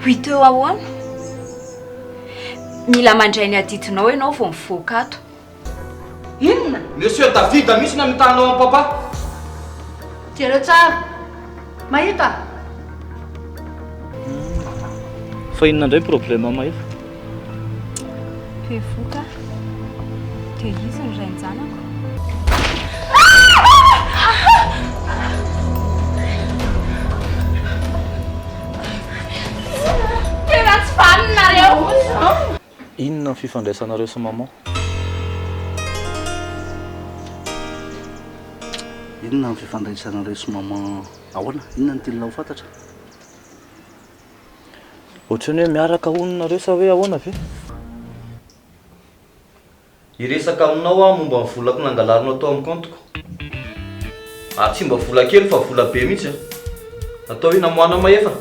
Ho hita eo ahoana? Mila mandray ny adidinao ianao vao mivoaka ato. Inona? Monsieur David mihitsy no amitahanao an'i Papa. Jereo tsara. Mahita? Fa inona indray problème Mahefa? Bevoka dia izy no rain-janako. Tena tsy vanona nareo. Inona ny fifandraisanareo sy maman? Inona ny fifandraisanareo sy maman ahoana? Inona no tianao ho fantatra? Ohatran'ny hoe miaraka hono nareo sa hoe ahoana ve? Hiresaka aminao aho momba ny volako nangalarinao tao amin'ny kaontiko. Ary tsy mba vola kely fa vola be mihitsy an! Atao inona moana mahefa?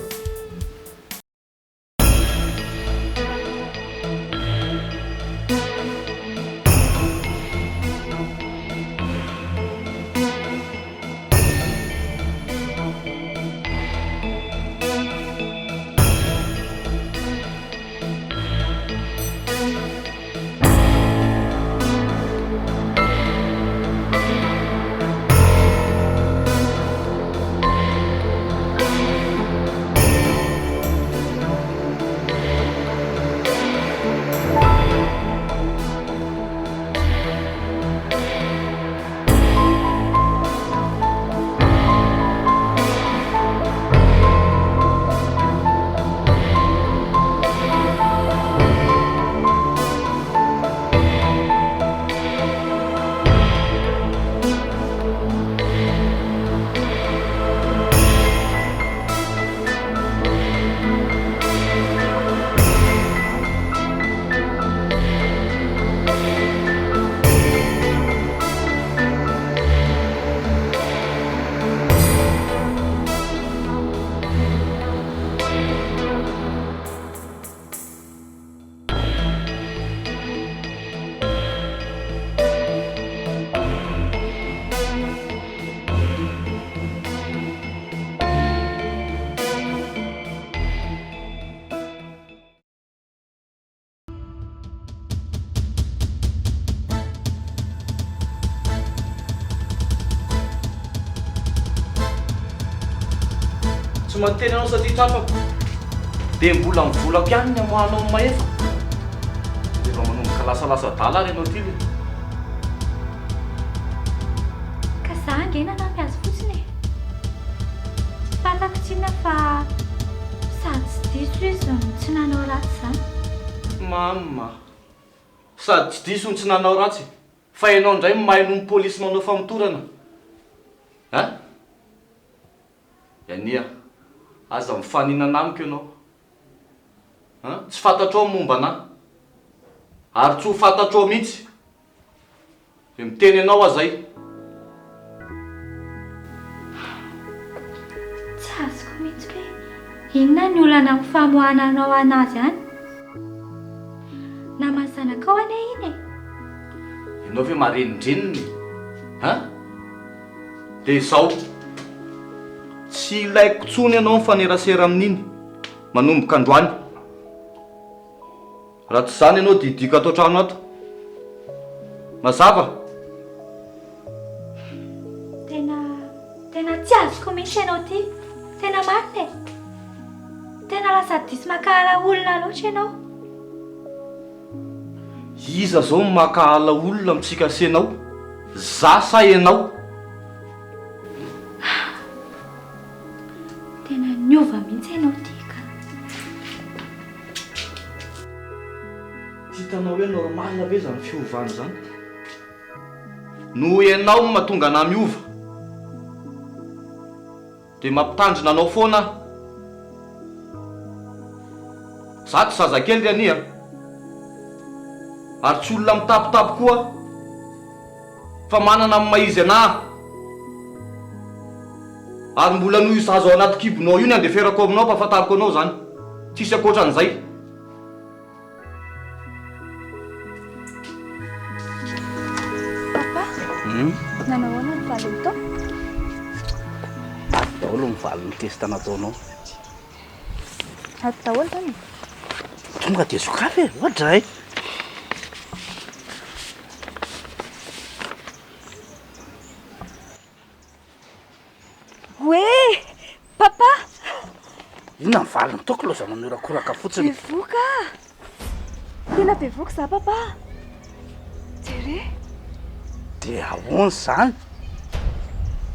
Tsy mahateny anao satria tratrako. Dia mbola ny volako ihany ny amoahanao ny mahefa. Efa manomboka lasalasa adala ary ianao ity le. Ka za ange nanampy azy fotsiny e. Fantako tsinona fa sady tsy diso izy no tsy nanao ratsy izany. Mama. Sady tsy diso no tsy nanao ratsy. Fa ianao indray no mahay noho ny polisy manao famotorana. Hein? Yania, aza mifaninana amiko ianao. Hein? Tsy fantatrao ny momba anà. Ary tsy ho fantatrao mihitsy. Dia miteny anao aho zay. Tsy azoko mihitsy hoe inona ny olana amin'ny famoahana anao an'azy any. Naman'ny zanakao anie iny e! Ianao ve marenindreniny e? Hein? Dia izao, tsy ilaiko intsony ianao mifanerasera amin'iny manomboka androany. Raha tsy izany ianao didiako ato an-trano ato. Mazava? Tena, tena tsy azoko mihitsy ianao ity. Tena marina e. Tena lasa diso mankahala olona loatra ianao. Iza zao no mankahala olona amintsika sy ianao? Za sa ianao? Tena niova mihitsy ianao ity ka. Tsy hitanao hoe normal ve izany fiovana izany? Noho ianao no mahatonga anah miova. Dia mampitandrina anao foana aho. Za tsy zazakely ry anie a! Ary tsy olona mitapitapy koa aho. Fa manana ny maha izy anah aho. Ary mbola noho io zaza ao anaty kibonao io ny andeferako aminao ampahafantariko anao izany. Tsisy ankoatran'izay. Papa, nanao ahoana ny valiny tao? Maty daholo ny valin'ny test nataonao. Ato daholo izany e? Tonga dia sokafy e, oadray. Oe! Papa! Inona ny valiny taoko laozanao mihorakoraka fotsiny. Bevoka ah! Tena bevoka za papa! Jere! Dia ahoana izany?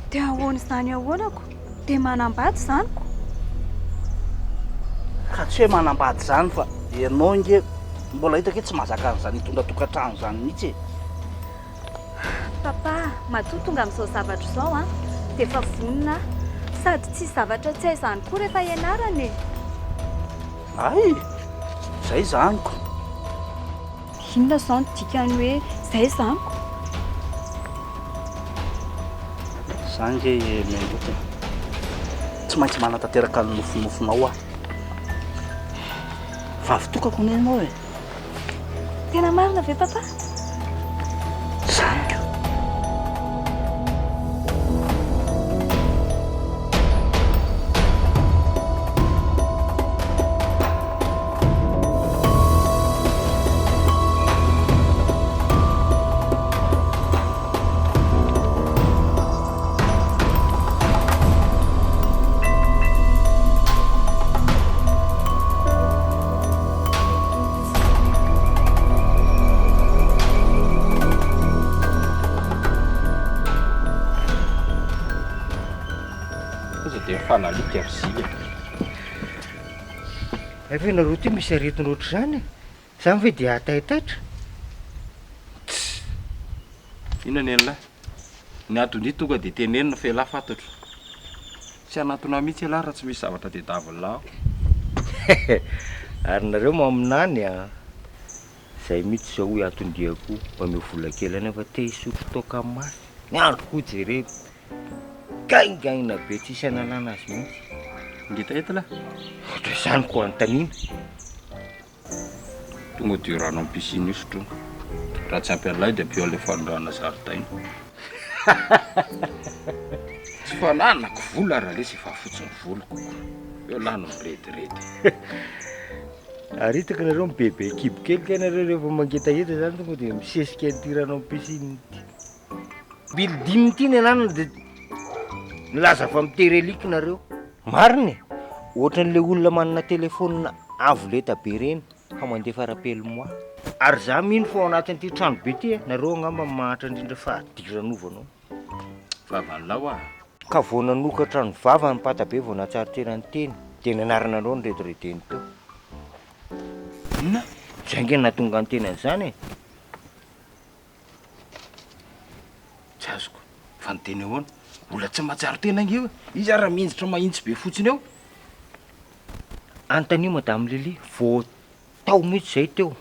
Dia ahoana izany ahoanako? Dia manambady izany ko! Ka tsy hoe manambady izany fa ianao ange mbola hitako hoe tsy mahazaka an'izany hitondra tokantrano izany mihitsy e! Papa, matoa tonga amin'izao zavatra izao an, dia efa vonona aho. Sady tsisy zavatra tsy hay izany koa rehefa ianarana e! Hay! Izay izany ko! Inona izao no dikan'ny hoe izay izany ko? Za ange Miangoty e! Tsy maintsy manatanteraka ny nofinofinao aho. Vavy tokako anie ianao e! Tena marina ve papa? Zany ko. Aza dia mifanalika ry zily e. Hay ve nareo ty misy aretina ohatr'izany e? Zany ve dia hataitaitra? Tss! Inona ny an'lah? Ny aton'ity tonga dia tenenina fa elah fantatro. Tsy hanatona mihitsy elah raha tsy misy zavatra tediavin'lah ao. Ary nareo maminany an! Zay mihitsy zao hoy aton-dia koa mba omeo vola kely any aho fa te hisotro toaka mafy. Ny andro koa jereko. Gaingaina be tsisy analana azy mihitsy. Ngetaheta lah? Ohatr'izany koa anontaniana. Tonga dia io rano amin'ny piscine io sotroina. Raha tsy ampy an'ilay dia ampio an'ilay fanondrahana zaridaina. Tsy fananako vola ralesy efa fotsy ny voloko ko. Eo lah no mirediredy. Ary hitako nareo mibebe kibo kely kay nareo rehefa mangetaheta zany tonga dia misesika an'ity rano amin'ny piscine ity. Building ity ny ananany dia milaza fa mitery alika nareo. Marina e! Ohatran'ilay olona manana telephone avo lenta be ireny fa mandefa rappel moi. Ary za mino fa ao anatin'ity trano be ity e, nareo angamba no mahantra indrindra fahadiranovanao. Vavan'lah hoa. Ka vao nanokatra ny vavany pata be vao nahatsiaro tena niteny dia ny anaranareo no rediredeny teo. Inona? Zay ange no nahatonga niteny an'izany e! Tsy azoko. Fa ny teny ahoana? Mbola tsy mahatsiaro tena ange io e. Izy ary raha mihinjitra mahintsy be fotsiny eo. Anontanio Madame Lily, vao tao mihitsy izay teo.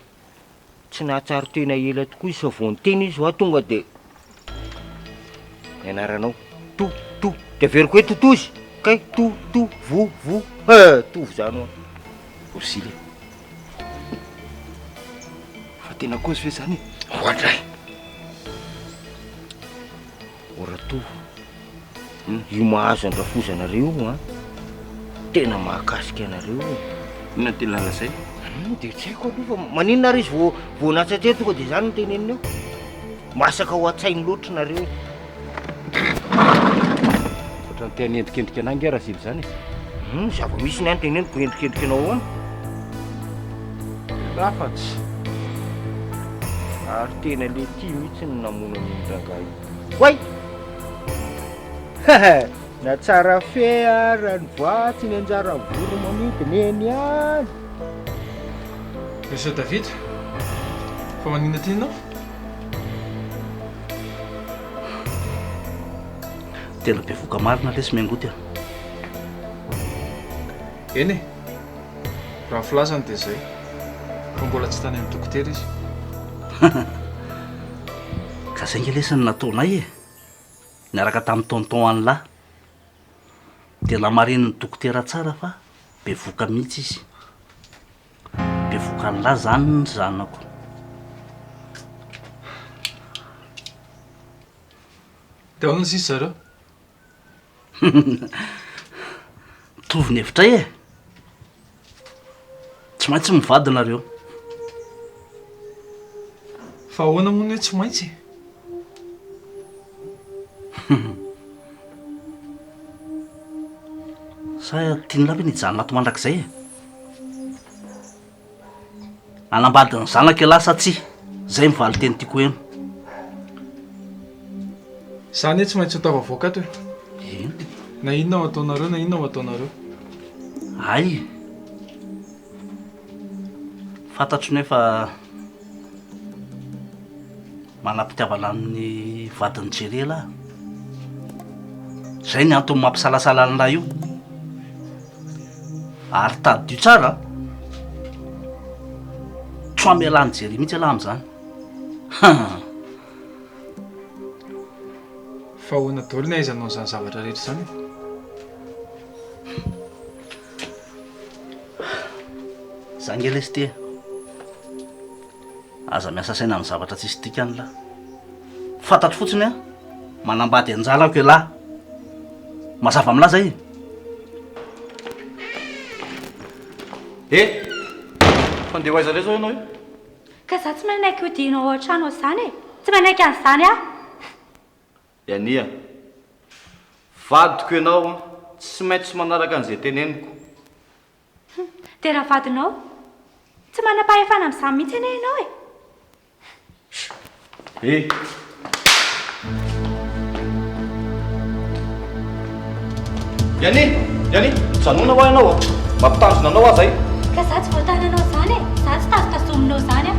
Tsy nahatsiaro tena ela tokoa izy fa vao niteny izy hoa tonga dia ny anaranao. To, to, dia averiko hoe totozy. Kay, to, to, vo, vo, he, tovo izany hoa. Orsile. Fa tena cause ve zany e? Oadray! O Ratovo, io mahazo an-drafozanareo io an, tena mahakasika anareo io. Inona no tian'lah lazaina? Hum, dia tsy haiko aloha fa maninona ary izy vao vao natsa-teny tonga dia izany no teneniny eo? Masaka ao an-tsainy loatra nareo. Ohatran'ny te hanendrikendrika anah ange Razily izany e. Hum, zava-misy ny ahy no teneniko, hendrikendrika anao ahoana? Rafatsy. Ary tena le ty mihitsy no namono an'iny rangahy iny. Oay! Haha! Na tsara fe ara ny voatsy ny anjara voro-manidina eny ihany. Monsieur David, fa maninona aty ianao? Tena bevoka marina lesy Miangoty a. Eny e, raha ny filazany dia izay, fa mbola tsy tany amin'ny dokotera izy. Ka zay nge lesy no nataonay e, niaraka tamin'i tonton an'lah. Dia namarinin'ny dokotera tsara fa bevoka mihitsy izy. Bevoka an'lah zany ny zanako. Dia ahoana sisa zareo? Mitovy ny hevitray e! Tsy maintsy mivady nareo. Fa ahoana moa ny hoe tsy maintsy e? Sa tian'lah ve ny hijanona ato mandrakizay e? Hanambady ny zanako ialahy sa tsia? Zay ny valinteny tiako heno. Za anie tsy maintsy ho tafavoaka ato e. Eny. Na inona ho ataonareo na inona ho ataonareo. Hay. Fantatro nefa manam-pitiavana amin'ny vadin'i Jerry ialahy. Zay ny antony mampisalasala an'lah io. Ary tadidio tsara an! Tsy ho amelan'i Jerry mihitsy ialahy amin'izany. Ha! Fa ahoana daholo ny ahaizanao an'izany zavatra rehetra izany e? Za nge lesy ty e. Aza miasa saina amin'ny zavatra tsisy dikany lah. Fantatro fotsiny an, manambady anjarako ialahy. Mazava amin'lah zay e. Eh! Fa ndeha ho aiza indray zao ianao io? Ka za tsy manaiky hodianao ao an-trano ao izany e! Tsy manaiky an'izany aho! Yania, vadiko ianao an, tsy maintsy manaraka an'izay teneniko. Dia raha vadinao? Tsy manam-pahefana amin'izany mihitsy anie ianao e! Eh! Yani! Yani! Mijanona hoa ianao a! Mampitandrina anao aho zay! Ka za tsy voatananao izany e! Za tsy tazotazominao izany aho!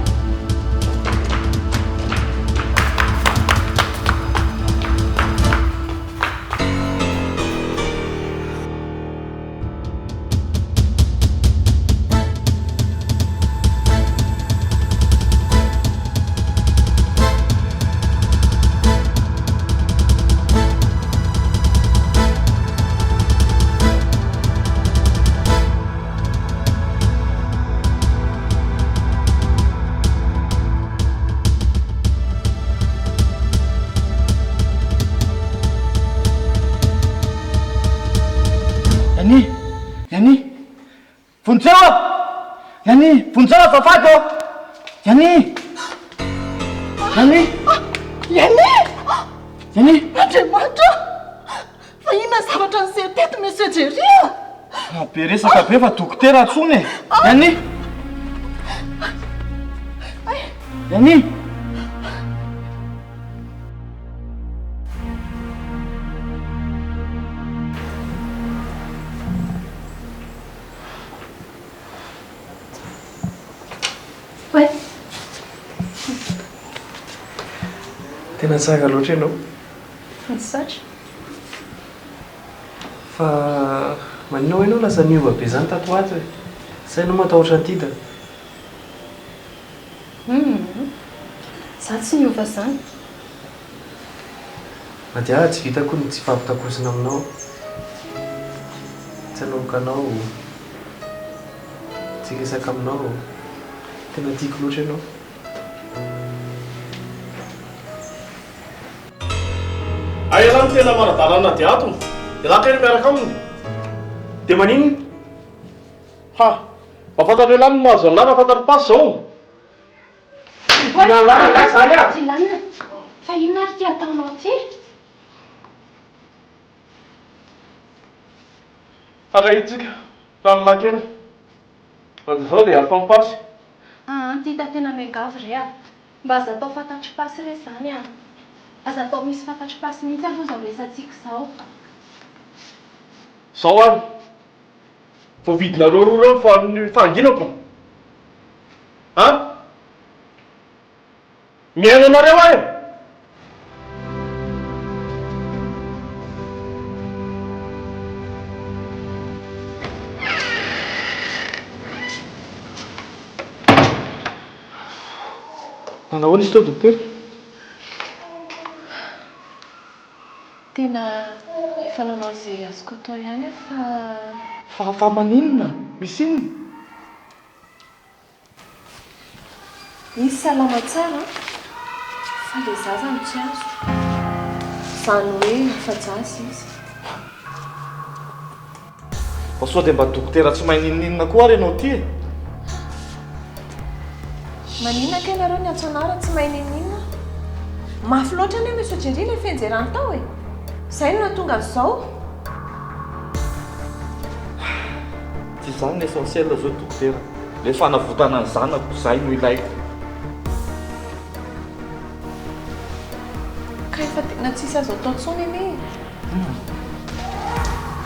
Yani! Yani! Vonjeo aho! Yani! Vonjeo azafady ô! Yani! Yani! Yani! Yani! Andriamanitra ô! Fa inona ny zavatra niseho teto Monsieur Jerry a? Be resaka be fa dokotera antsoina e! Yani! Yani! Ouais. Tena tsara loatra ianao. Misaotra. Fa maninona hoy ianao lasa niova be izany tato ho ato e? Sa ianao matahotra an'i Tida? Humm. Za tsy niova zany. Nadia, tsy vitako ny tsy hifampitakosina aminao, tsy hanomboka anao, tsy hiresaka aminao, tena tiako loatra ianao. Hay ialahy no tena manadala an'i Nadia ato. Ialahy kay no miaraka aminy. Dia maninona? Ha! Mba fantatr'ialahy ny mahazo an'lah raha fantatr'i Pasy izao. Ialahy angaha izany ah! Dylan, fa inona ary ity ataonao ity? Fandrahintsika, ranolahy kely. Fa izao dia ataon'i Pasy. Aa Tita tena miangavy re a! Mba aza atao fantatr'i Pasy re izany a! Aza atao misy fantatr'i Pasy mihitsy aloha izao resatsika izao. Izao ary. Voavidinareo roa ireo fa ny fahanginako an! Mihaino anareo aho e! Nanao ahoana izy teo dokotera? Tena efa nanao izay azoko atao ihany aho fa. Fa fa maninona? Misy inona? Izy salama tsara an, fa ilay zaza no tsy azo. Izany hoe afa-jaza izy. Fa sao dia mba dokotera tsy mahay n'inon'inona koa ary ianao ity e? Maninona kay nareo niantso anah raha tsy mahay n'inon'inona? Mafy loatra anie Monsieur Jerry ilay fianjerany tao e! Izay no nahatonga an'izao. Tsy izany ny essentiel zao dokotera, le fanavotana ny zanako zay no ilaiko. Ka efa tena tsisy azo atao tsony anie e!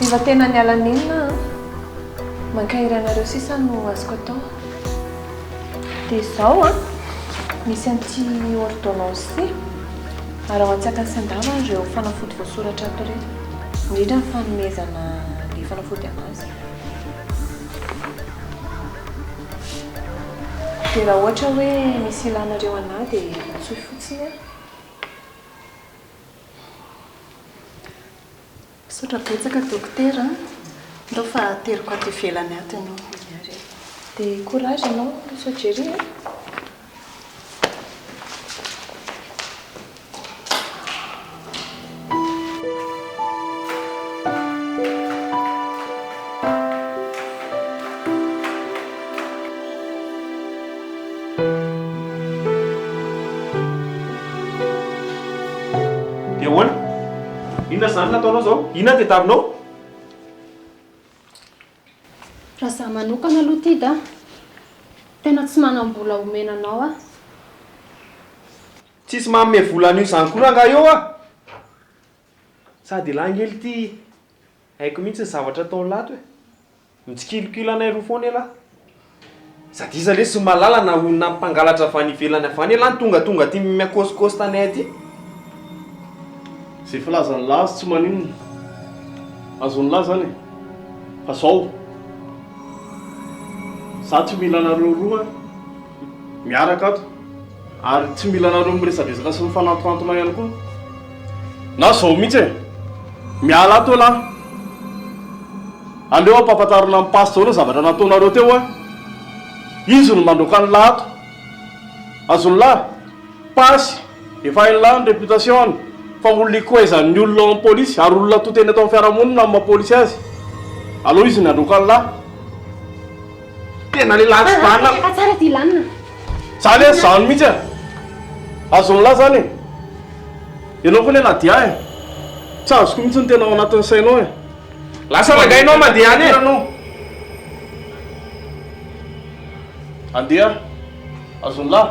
Efa tena niala nenina aho an! Mankahery anareo sisa no azoko atao. Dia izao an, misy an'ity ordonnance ity, ary ao an-tsakany sy an-davany ireo fanafody voasoratra ato ireto, indrindra ny fanomezana ny fanafody anazy. Dia raha ohatra hoe misy ilanareo anà dia antsoy fotsiny aho. Misaotra betsaka dokotera a! Ndao fa ateriko ato ivelany ato ianao. Dia courage ianao Monsieur Jerry a! Dia ahoana? Inona izany nataonao izao? Inona no tadiavinao? Raha izaho manokana aloha Tida a, tena tsy manam-bola homena anao aho. Tsisy manome vola an'io izany koa rangahy eo a! Sady elah ange ity haiko mihitsy ny zavatra ataon'lah ato e! Mitsikilokilo anay roa foana elah. Sady iza lesy no mahalala na olona mpangalatra avy any ivelany avy any elah no tongatonga aty miakôsikôsy tanay aty. Zay filazan'lah azy tsy maninona. Azon'lah zany e. Fa zao. Za tsy mila anareo roa miaraka ato. Ary tsy mila anareo miresadresaka sy mifanantohantona ihany koa. Na zao mihitsy e! Miala ato elah. Aleo ampahafantarina amin'i Pasy daholo ny zavatra nataonareo teo an! Izy no mandroaka an'lah ato. Azon'lah? Pasy, efa hain'lah ny réputation-ny fa olona ikoizan'ny olona ao amin'ny polisy ary olona to teny eto amin'ny fiarahamonina amin'ny maha polisy azy. Aleo izy ny handroaka an'lah. Tena lehilahy tsy vanona. Efa tsara ity lanona. Zany e, zany mihitsy e. Azon'lah zany e. Ianao koa anie Nadia e. Tsy azoko mihitsy ny tena ao anatin'ny sainao e. Lasa rangahy ianao mandeha any e. Andeha, azon'lah.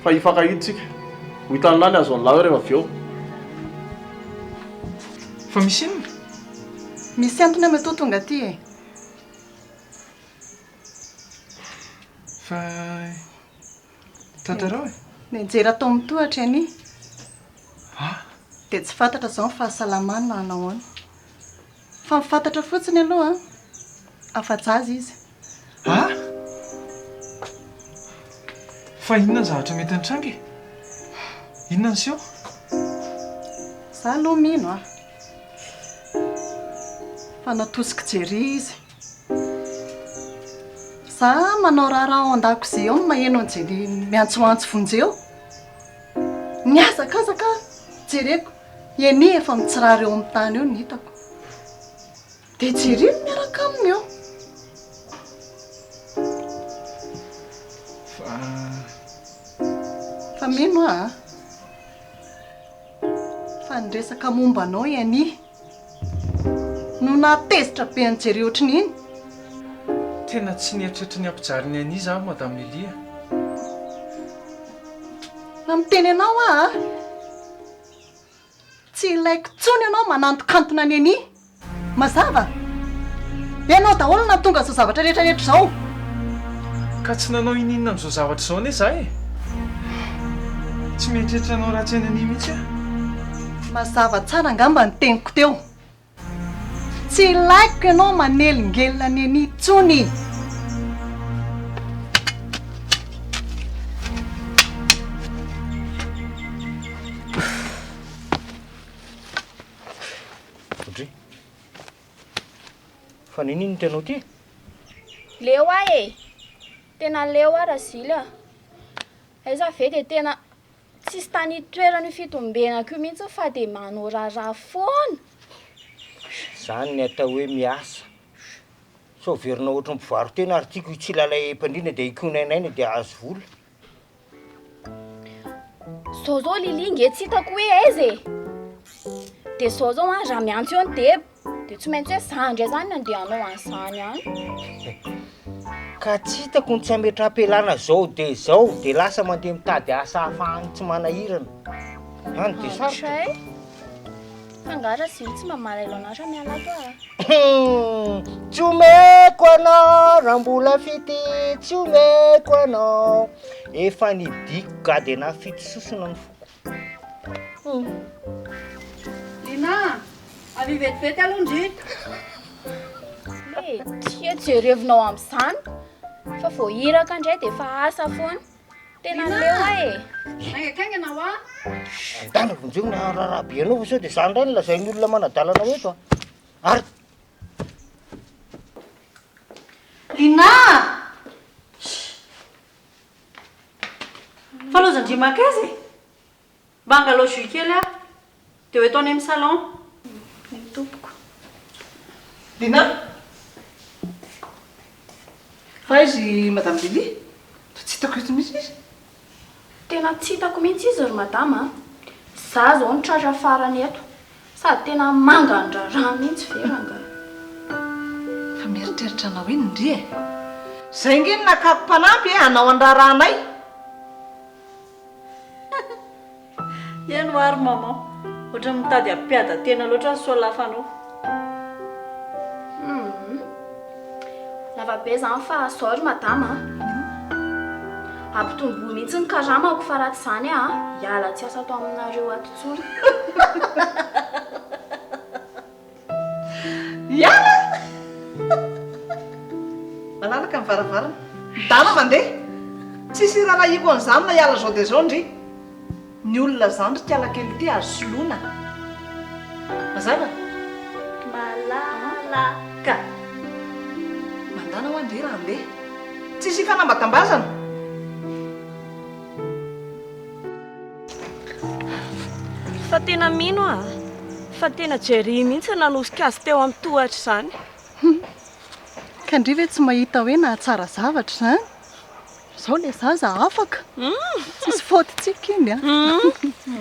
Fa hifankahita tsika. Ho hitan'lah ny azon'lah eo rehefa avy eo. Fa misy inona? Misy antony aho matoa tonga aty e. Fa tantarao e. Nianjera tao amin'ny tohatra i Annie. Dia tsy fantatra izao ny fahasalamany na hanao ahoana. Fa ny fantatra fotsiny aloha an, afa-jaza izy. Ah! Fa inona ny zavatra mety nitranga e? Inona niseho? Za aloha mino an. Fa natosik'i Jerry izy. Za manao raharaha ao an-dakozia ao no maheno an'i Jerry miantsoantso vonjeo. Nihazakazaka aho, jereko, i Enie efa mitsirara eo amin'ny tany eo no hitako. Dia Jerry no miaraka aminy eo. Fa. Fa mino aho an. Fa niresaka momba anao i Annie no nahatezitra be an'i Jerry ohatry ny iny. Tena tsy nieritreritra ny hampijalin'i Annie izaho Madame Lily a. Raha miteny anao aho a! Tsy ilaiko intsony ianao manantokantona an'i Annie. Mazava? Ianao daholo no nahatonga an'izao zavatra rehetra rehetra izao. Ka tsy nanao ininona amin'izao zavatra izao anie za e! Tsy mieritreritra hanao ratsy an'i Anie mihitsy aho. Mazava tsara angamba ny teniko teo. Tsy ilaiko ianao manelingelina an'i Anie intsony. Audrey, fa nino iny tenao ty? Leo aho e! Tena leo aho Razily a! Aiza ve dia tena tsisy tany itoerana io fitombenako io mihitsy fa dia manao raharaha foana. Zany ny atao hoe miasa. Sao averina ohatran'ny mpivaro-tena ary tiako hitsilalay am-pandriana dia hikonainaina dia hahazo vola. Zao zao Lily nge tsy hitako hoe aiza e. Dia zao zao an, raha miantso eo ny deba, dia tsy maintsy hoe za indray zany no andeha hanao an'izany any. Ka tsy hitako ny tsy hametraham-pialana zao dia zao dia lasa mandeha mitady asa hafa any tsy manahirana. Any dia sarotra. Hatray. Fa angaha raha ziny tsy mba malahelo anah raha miala ato ah. Tsy omeko anao raha mbola fitia tsy omeko anao Efa nidiko gadena fito sosona ny foko Lina, avia vetivety aloha ndry. Tia jerevinao amin'izany fa vao iraka indray dia efa asa foana. Tena leo aho e. Haingankaingana hoa. Andana vonjeo ny raharaha be anao fa sao dia za indray no lazain'ny olona manadala anao eto a. Ary. Lina! Fa lozan-dry mankaiza e? Mba angalao jus kely aho. Dia ho eto any amin'ny salon. Eny tompoko. Lina! Fa aiza i Madame Lily? Toa tsy hitako eto mihitsy izy. Tena tsy hitako mihitsy izy ry Madama a! Za zao no tratra farany eto. Sady tena manga ny raharaha mihitsy ve rangahy? Fa mieritreritra anao iny ndry e! Zay nge no nakako mpanampy e, hanao ny raharahanay. Eny hoa ry maman, ohatran'ny mitady hampiada-tena loatra ny solafanao. Humm. Lava be zany fa zao ry madama a. Ampitomboy mihitsy ny karamako fa raha tsy izany aho hiala tsy hiasa ato aminareo ato intsony. Hiala! Malalaka ny varavarana. Midala mandeha. Tsisy iraharahiako an'izany na hiala zao dia zao ndry. Ny olona zany ry kialakely ity azo soloina. Mazava? Malalaka. Mandana hoa ndry raha handeha. Tsisy ifanambatambazana. Fa tena mino aho fa tena Jerry mihitsy no nanosika azy teo amin'ny tohatra izany. Ka ndry ve tsy mahita hoe nahatsara zavatra izany? Izao ilay zaza afaka. Tsisy faute-tsika iny an.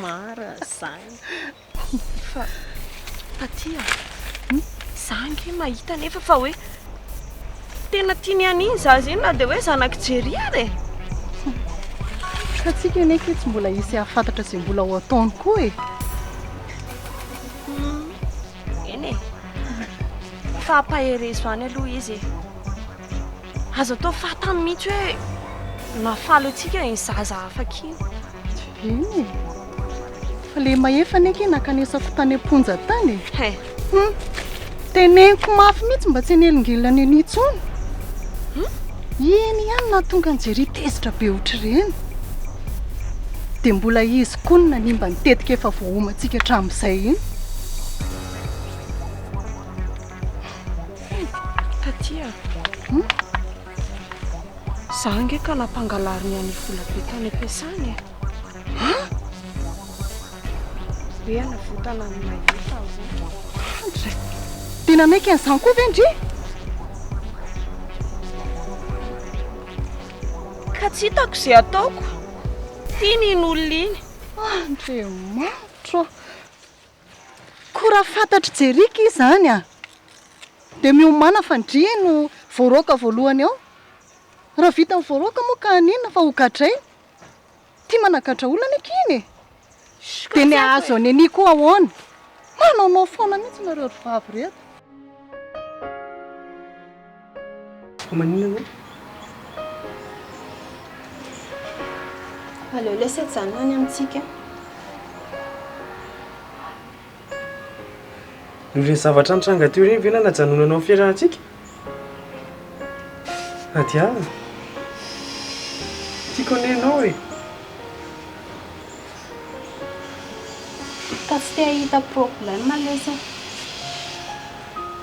Marina izany. Fa taty a! Za ange mahita anefa fa hoe tena tiany an'iny zaza iny na dia hoe zanak'i Jerry ary e! Ka tsika anie akia tsy mbola hisy hahafantatra izay mbola ho ataony koa e! Eny e! Fa ampaherezo any aloha izy e! Aza atao fantany mihitsy hoe nahafaly antsika iny zaza afaka iny. Eny e! Fa le mahefa anie akia nankanesako tany am-ponja tany e! He! Hum! Teneniko mafy mihitsy mba tsy hanelingelina an'i Eny intsony. Hum! Iny ihany nahatonga an'i Jerry tezitra be ohatr'ireny. Dia mbola izy koa no nanimba ny tetika efa voaomantsika hatramin'izay iny. Taty a! Hum! Za ange ka nampangalariny an'i volabe tany am-piasana e! An! Hoe hanavotana an'i Mahefa hono. Andry! Dia nanaiky an'izany koa ve ndry? Ka tsy hitako izay ataoko. Tiany iny olona iny. Andriamanitro ô! Koa raha fantatr'i Jerika izany a! Dia miomàna fa ndry no voaroaka voalohany ao. Raha vitan'ny voaroaka moa ka haninona fa ho gadraina? Tia managadra olona anie akia iny e! Dia ny hahazo an'i Enia koa ahoana? Manaonao foana mihitsy nareo ry vavy ireto. Fa maninona ianao? Aleo lesy ajanona any amintsika. Noho ireny zavatra nitranga teo ireny ve nanajanonanao ny fiarahantsika? Nadia a! Tiako anie ianao e! Ka tsy te hahita problème lesy aho.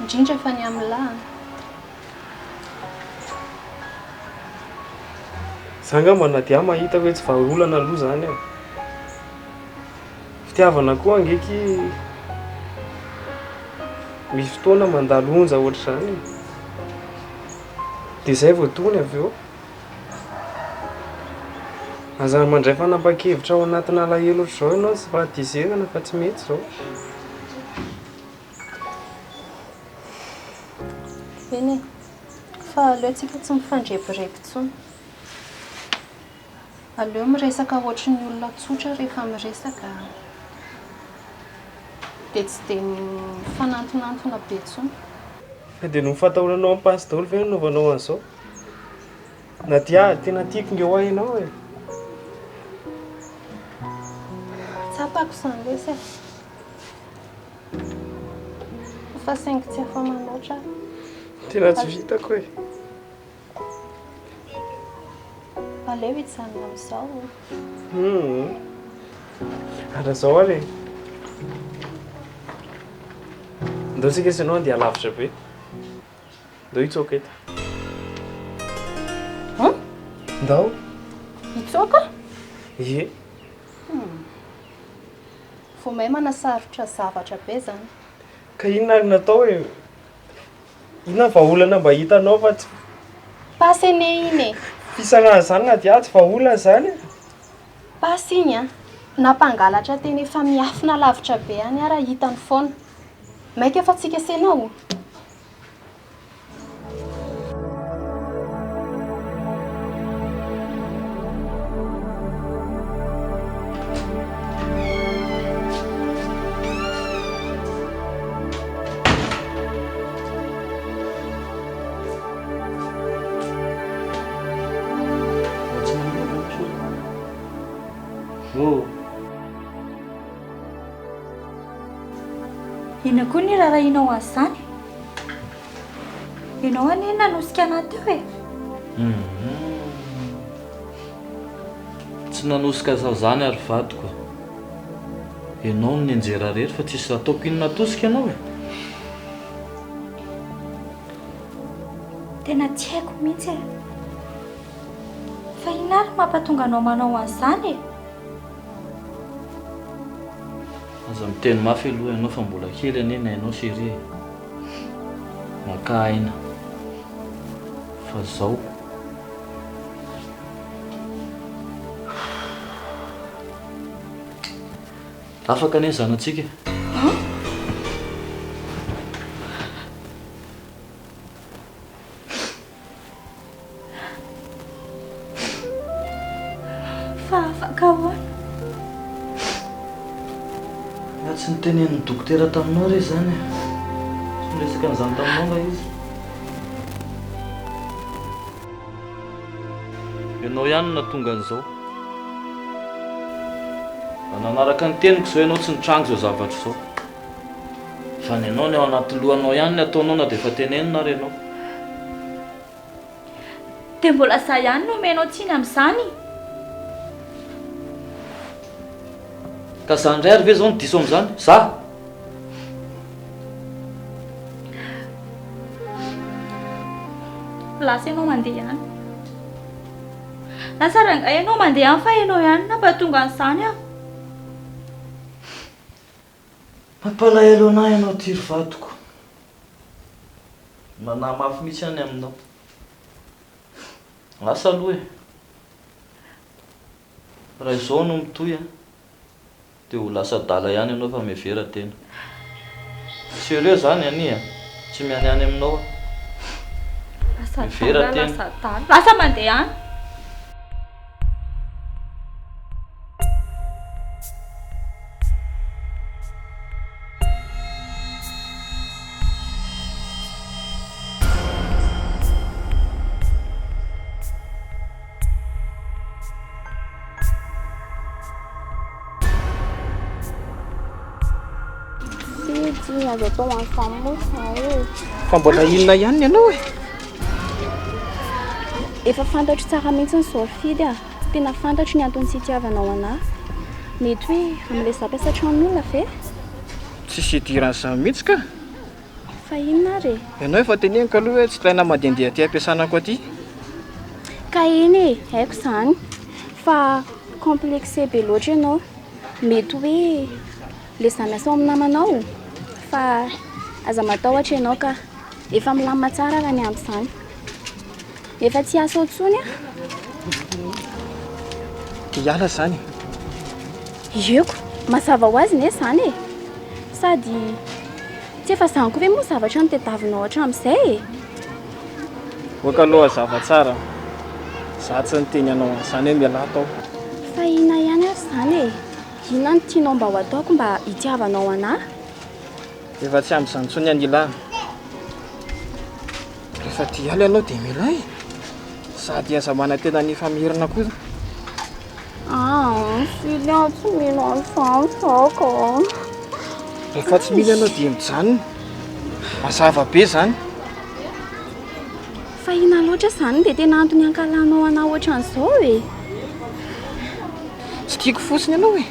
Indrindra fa ny amin'ny lahy an. Za angamba Nadia mahita hoe tsy vahaolana aloha izany e. Fitiavana koa ange ki misy fotoana mandalo onja ohatr'izany e. Dia izay vao tony avy eo. Aza mandray fanapahan-kevitra ao anatina alahelo ohatr'izao ianao sy fahatezerana fa tsy mety izao. Eny e, fa aleo tsika tsy mifandrebireby intsony. Aleo miresaka ohatry ny olona tsotra rehefa miresaka dia tsy dia mifanantonantona be intsony. Fa dia noho ny fatahoranao an'i Pasy daholo ve no nanaovanao an'izao? Nadia, tena tiako nge hoa ianao e! Tsapako izany lesy e! Fa saingy tsy afa-manoatra aho. Tena tsy vitako e! Aleo hijanona amin'izao. Hum. Ary izao ary e. Ndao tsika sy ianao handeha lavitra be. Ndao hitsoaka eto. Hum? Ndao. Hitsoaka? Ie. Hum. Vao may manasarotra zavatra be izany. Ka inona ary no atao e? Inona ny vahaolana mba hitanao fa tsy. Pasy anie iny e! Fisarahana izany Nadia, tsy vahaolana izany e! Pasy iny an! Na mpangalatra tena efa miafina lavitra be any ara hitany foana. Maika fa tsika sy enao? Inona koa ny iraharahianao an'izany? Ianao anie nanosika anà teo e! Tsy nanosika azy zany ary vadiko a! Ianao no nianjera rery fa tsisy nataoko inona atosika ianao e! Tena tsy haiko mihitsy e! Fa inona ary no mampatonga anao manao an'izany e? Aza miteny mafy aloha ianao fa mbola kely anie ny ainao chérie e! Makà aina fa zao. Afaka anie ny zanatsika e! Fa afaka ahoana? Nga tsy notenenin'ny dokotera taminao re izany e? Tsy niresaka an'izany taminao nga izy? Ianao ihany no nahatonga an'izao. Raha nanaraka ny teniko izao ianao tsy nitranga izao zavatra izao. Fa ny anao ny ao anaty lohanao ihany ny ataonao na dia efa tenenina ary ianao. Dia mbola za ihany no omenao tsiny amin'izany? Ka za indray ary ve izao no diso amin'izany? Za? Lasa ianao mandeha any. Lasa rangahy ianao mandeha any fa ianao ihany no nampatonga an'izany aho. Mampalahelo anah ianao ty ry vadiko. Manahy mafy mihitsy aho ny aminao. Asa aloha e. Raha izao no mitohy an, dia ho lasa adala ihany ianao fa mihevera tena. Sérieux zany Annie a, tsy mianiany aminao aho. Lasa Mihevera adala, tena. lasa adala. Lasa mandeha any. Fidy, azo atao an'izany moa izay e. Fa mbola inona ihany ny anao e? Efa fantatro tsara mihitsy ny zao Fidy a. Tena fantatro ny antony tsy itiavanao anà. Mety hoe amin'ilay izaho mpiasa tranon'olona ve? Tsisy idiran'izany mihitsy ka! Fa inona ary e? Ianao efa teneniko aloha hoe tsy ilaina mandehandeha aty am-piasana ko aty. Ka eny e, haiko izany. Fa complexé be loatra ianao. Mety hoe ilay izaho miasa ao amin'ny namanao? Fa aza matahotra ianao ka. Efa milamina tsara raha ny amin'izany. Efa tsy hiasa ao intsony aho. Dia hiala izany? Ieko, mazava ho azy ne izany e. Sady tsy efa izany koa ve moa zavatra notadiavinao hatramin'izay e? Oka aloha hazava tsara. Za tsy niteny anao an'izany hoe mialà tao. Fa inona ihany ary izany e? Inona no tianao mba ho ataoko mba hitiavanao anà? Efa tsy amin'izany intsony Anila a. Rehefa tia hiala ianao dia mialà e. Sady aza manantena ny hifamerina koa. Ah, Fily a, tsy mino an'izany za ka. Rehefa tsy mino ianao dia mijanona. Mazava be izany. Fa inona loatra izany dia tena antony hankahalanao anà ohatran'izao e? Tsy tiako fotsiny ianao e.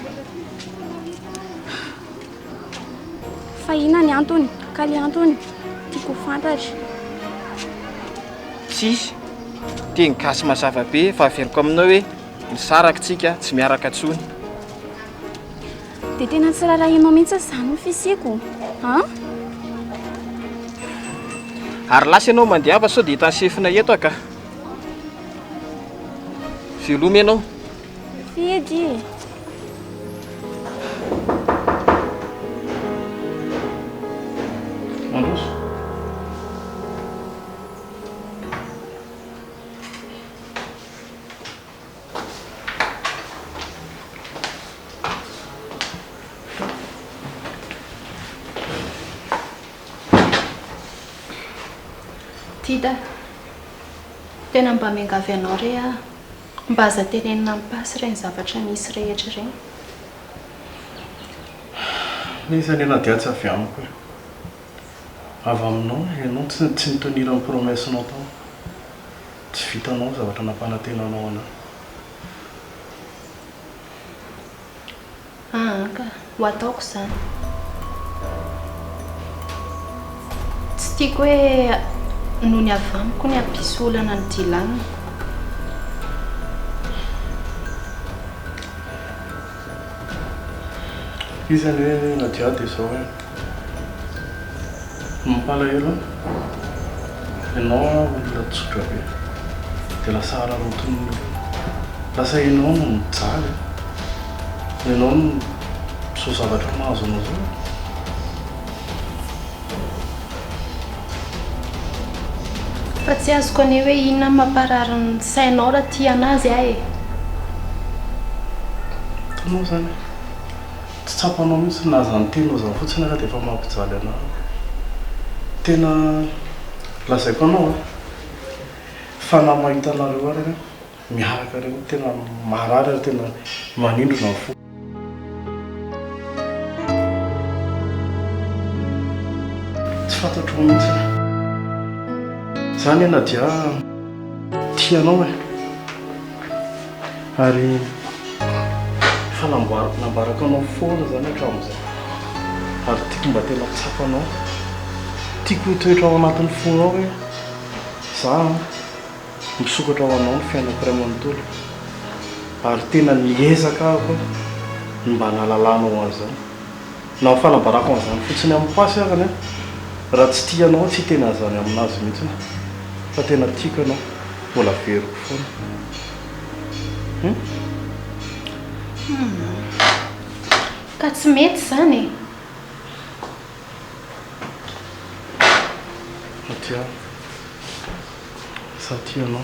Fa inona ny antony? Ka le antony tiako ho fantatra. Tsisy. Teny gasy mazava be fa averiko aminao hoe misaraka tsika, tsy miaraka tsony. Dia tena tsy rarahianao mihitsy izany ny fisiako an? Ary lasa ianao mandeha sao dia hitan'ny sefonay eto aho ka. Veloma ianao. Fidy. Mandroso. Tida, tena mba miangavy anao re aho. Mba aza tenenina amin'i Pasy ireny zavatra nisy rehetra ireny. Iza anie Nadia tsy avy amiko e. Avy aminao e, ianao tsy tsy ni-tenir ny promesse-nao tao. Tsy vitanao ny zavatra nampanantenanao anah. Aa ka, ho ataoko izany. Tsy tiako hoe noho ny avy amiko ny hampisy olana an'i Dylan. Izy anie Nadia dia izao e, ny mampalahelo ahy, ianao olona tsotra be, dia lasa araraotin'ny olona, lasa ianao no mijaly e. Ianao no zao zavatra mahazo anao zao. Fa tsy azoko anie hoe inona no mamparary ny sainao raha tia anazy aho e. Hitanao izany e. Tsy tsapanao mihitsy na izany teninao izany fotsiny ara dia efa mampijaly anah. Tena lazaiko anao an, fa na mahita anareo ary aho Miaraka reo tena marary ary tena manindrona ny fo. Tsy fantatro mihitsy. Za anie Nadia tia anao e. Ary efa namboariko nambarako anao foana zany hatramin'izay. Ary tiako mba tena tsapanao. Tiako hitoetra ao anatin'ny fonao hoe za an. Misokatra ho anao ny fiainako iray manontolo ary tena niezaka aho koa ny mba nahalalanao an'izany. Na ny fanambarako an'izany fotsiny amin'ny pasy arany an, raha tsy tia anao aho tsy hiteny an'izany aminazy mihitsiny fa tena tiako ianao, mbola averiko foana. Hum? Hum. Ka tsy mety izany e! Aty aho. Za tia anao.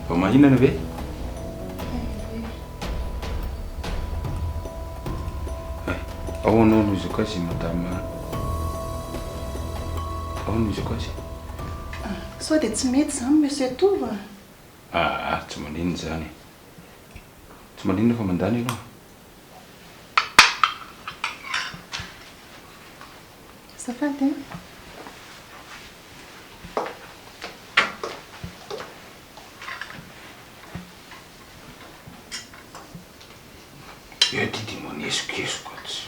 Vao mahinana ve? Ao anao no izako azy madame Ao no izako azy. Sao dia tsy mety izany monsieur Tovo a? Aa tsy maninona izany e. Tsy maninona fa mandany ianao. Azafady a. Eo ty dia manesokesoka tsy.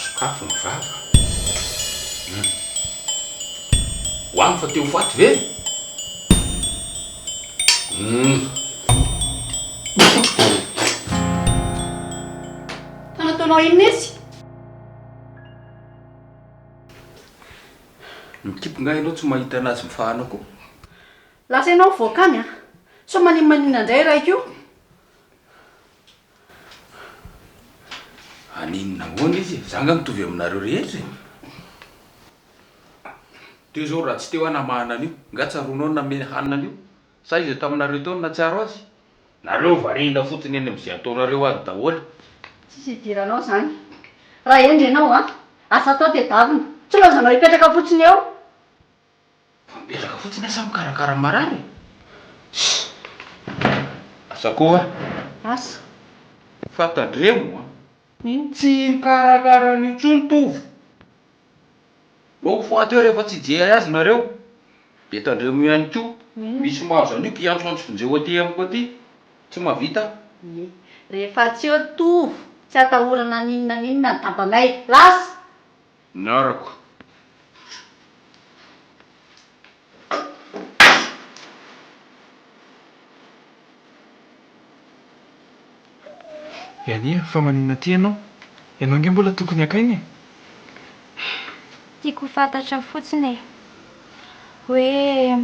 Sokafy ny vava. Hum. Hoano fa te ho faty ve? Hum. Fa nataonao inona izy? Mikipy nga ianao tsy mahita anazy mifahana koa? Lasa ianao mivoaka any a! Sao maninomaninona indray raiko io? Haninona ahoana izy e? Za nga mitovy aminareo rehetra e! Teo zao raha tsy teo aho namahana an'io, nga tsaroanao ny namena hanina an'io? Sa iza taminareo teo no nahatsiaro azy? Nareo variana fotsiny eny amin'izay ataonareo any daholo. Tsisy idiranao zany. Raha hendry ianao an, asa atao tedavina. Tsy laozanao hipetraka fotsiny eo. Fa mipetraka fotsiny aho sa mikarakara marary e? Ssss. Asa koa. Asa. Fa tandremo an. Tsy mikarakara an'io intsony Tovo. Mba ho faty eo rehefa tsy hijery azy nareo. Dia tandremo ihany koa. Misy mahazo an'io mpiantsoantso vonjeo aty amiko aty. Tsy mahavita aho. Ie. Rehefa tsy eo Tovo, tsy atahorana n'inona n'inona ny dadanay. Lasa! Niarako. Yania, fa maninona aty ianao? Ianao ange mbola tokony haka aina e! Tiako ho fantatra fotsiny e! Hoe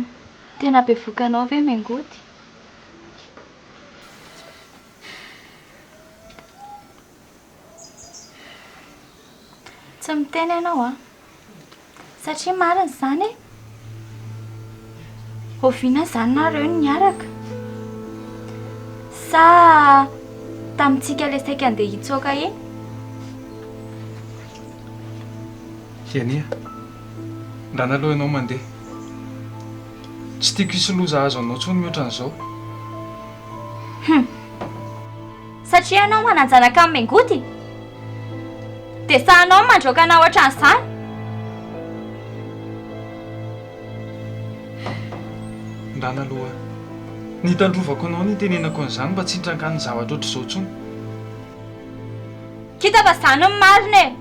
tena bevoka anao ve Mengoty? Tsy miteny ianao an! Satria marina izany e! Oviana izany nareo no niaraka? Sa tamintsika ilay saika handeha hitsoaka iny? Yania, ndana aloha ianao mandeha. Tsy tiako hisy loza hahazo anao intsony mihoatra an'izao. Hum! Satria ianao manan-janaka amin'ny Mengoty? Dia sahinao ny mandroaka anah ohatran'izany? Ndana aloha. Ny hitandrovako anao no itenenako an'izany mba tsy hitrangan'ny zavatra ohatr'izao intsony. Kita fa izany no marina e!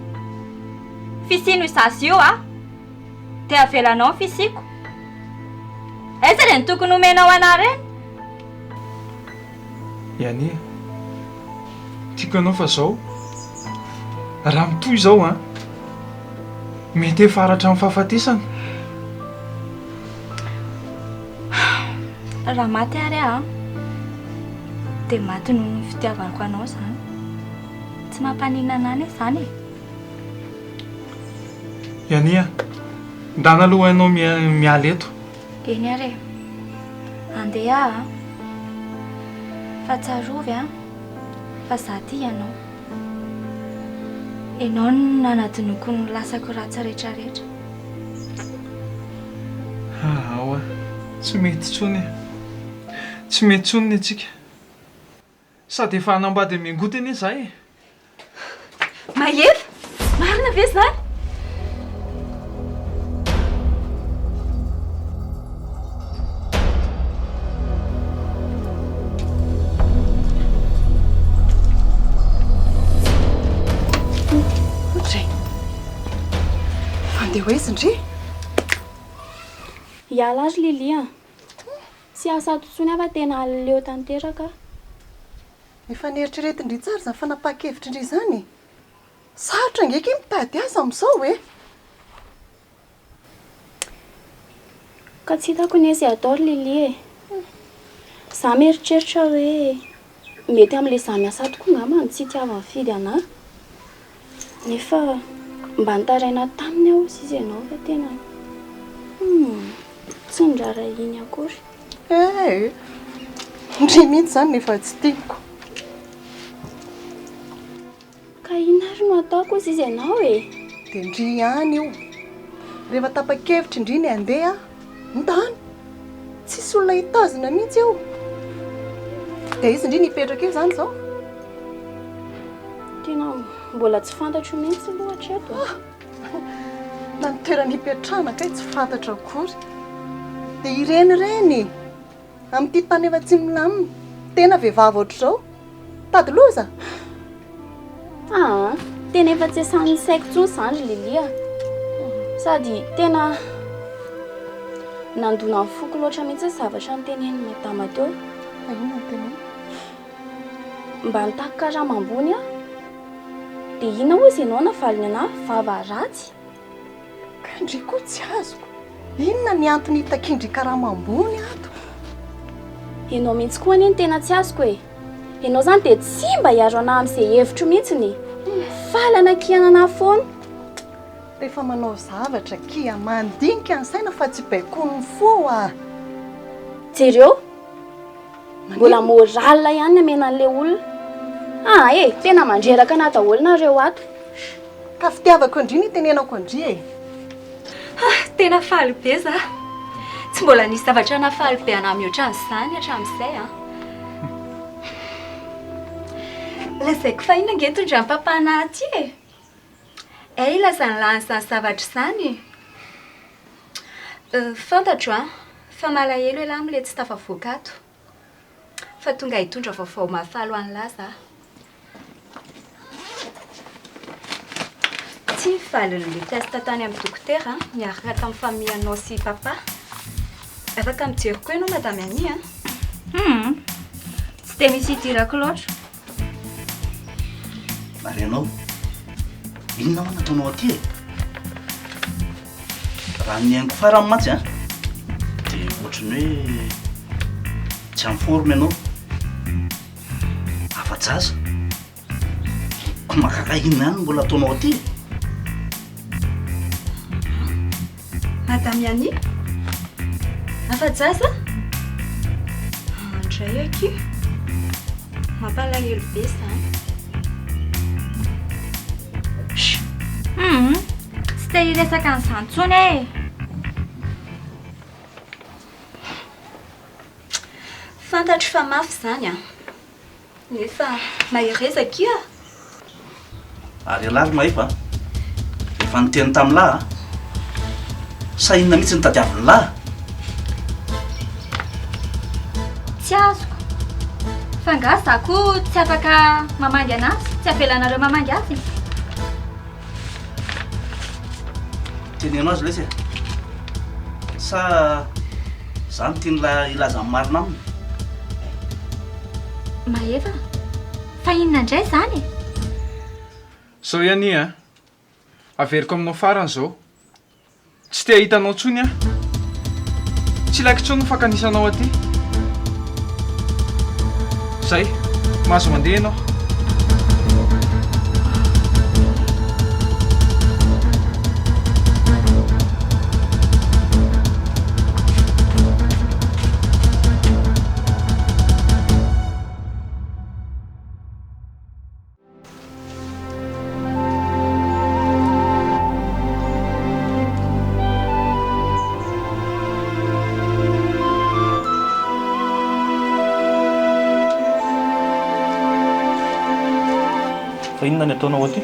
Fisian'io zaza io a! Dia avelanao ny fisiako. Aiza ireny tokony homenao anah ireny? Yania, tiako ianao fa zao, raha mitohy izao an, mety efa hatramin'ny fahafatesana. Raha maty ary aho an, dia maty noho ny fitiavako anao izany. Tsy mampaninona anah anie izany e. Yania, ndana aloha ianao miala eto. Eny ary e. Andeha aho an. Fa tsarovy an, fa za tia anao. Ianao no nanadinoako ny lasako ratsy retraretra. Ao an. Tsy mety intsony e. Tsy mety intsony ny antsika. Sady efa hanambady an'i Mengoty anie za e! Mahefa! Marina ve izany? Ndry! Fa andeha ho aiza ndry? Hiala ary Lily a! Tsy asa ato intsony aho fa tena leo tanteraka aho. Efa neritreretin-dry tsara izany fanapahan-kevitrin-dry izany e! Sarotra ange akia mitady asa amin'izao e! Ka tsy hitako anie izay atao ry Lily e! Za mieritreritra hoe mety amin'ilay za miasa ato koa angamba no tsy itiavan'i Fidy anà. Nefa mba nitaraina taminy aho hozy izy ianao fa tena humm tsy niraharahiany akory. Eh! Ndry mihitsy izany nefa tsy tiako. Ka inona ary no ataoko hozy izy ianao e? Dia ndry ihany io. Rehefa tapa-kevitra ndry ny handeha, ndany! Tsisy olona hitazona mihitsy eo. Dia iza ndry ny hipetraka eo izany izao? Tena mbola tsy fantatro mihitsy aloha hatreto. Ah! Na ny toerana hipetrahana kay tsy fantatra akory. Dia ireny ireny amin'ity tany efa tsy milamina. Tena vehivavy ohatr'izao. Tady loza? Aa! Tena efa tsy esan'ny saiko intsony izany ry Lily a. Sady tena nandona ny foko loatra mihitsy ny zavatra notenenin'i madama teo. Fa inona no teneniny? Mba nitaky karama ambony aho. Dia inona hozy ianao navaliny anà vava ratsy? Ka ndry koa tsy azoko. Inona ny antony hitakian-dry karama ambony ato? Ianao mihitsy koa anie no tena tsy azoko e! Ianao izany dia tsy mba hiaro anà amin'izay hevitro mihitsiny e! Faly hanakiana anà foana. Rehefa manao zavatra akia mandinika ny saina fa tsy baikoin'ny fo a! Jereo! Mbola morale ihany ny amena an'ilay olona. Ah e! Tena mandreraka anà daholo nareo ato. Ka fitiavako an-dry no itenenako an-dry e! Ah, tena faly be za. Tsy mbola nisy zavatra nahafaly be anah mihoatra an'izany hatramin'izay an. Lazaiko fa inona ange nitondran'i papa anah aty e? Hay ilazan'lah an'izany zavatra izany e. Fantatro an, fa malahelo elah amin'ilay tsy tafavoaka ato. Fa tonga hitondra vaovao mahafaly ho an'lah za. Tsy ny valin'ilay test tany amin'ny dokotera niaraka tamin'ny famille anao sy papa. Afaka mijery koa ianao madame Annie a. Hum, tsy dia misy idirako loatra. Ary ianao, inona moa no ataonao aty e? Raha ny haingo farany mantsy an, dia ohatran'ny hoe tsy en forme ianao. Afa-jaza. Ko mahagaga inona ihany no mbola ataonao aty e? Madame Annie? Afa-jaza? Andray akia. Mampalahelo be izany. Hum, tsy te hiresaka an'izany intsony aho e. Fantatro fa mafy izany an. Nefa mahereza akia a! Ary ialahy ry Mahefa a! Efa niteny tamin'lah a! Sa inona mihitsy no tadiavin'lah? Tsy azoko. Fa angaha za koa tsy afaka mamangy anazy? Tsy avelanareo mamangy azy? Teneno azy lesy e! Sa za no tian'lah hilaza ny marina aminy? Mahefa, fa inona indray izany e? Zao ihany a! Averiko aminao farany izao. Tsy te hahita anao intsony aho. Tsy ilaiko intsony ny fankanisanao aty. Zay, mahazo mandeha ianao. Fa inona ny ataonao aty?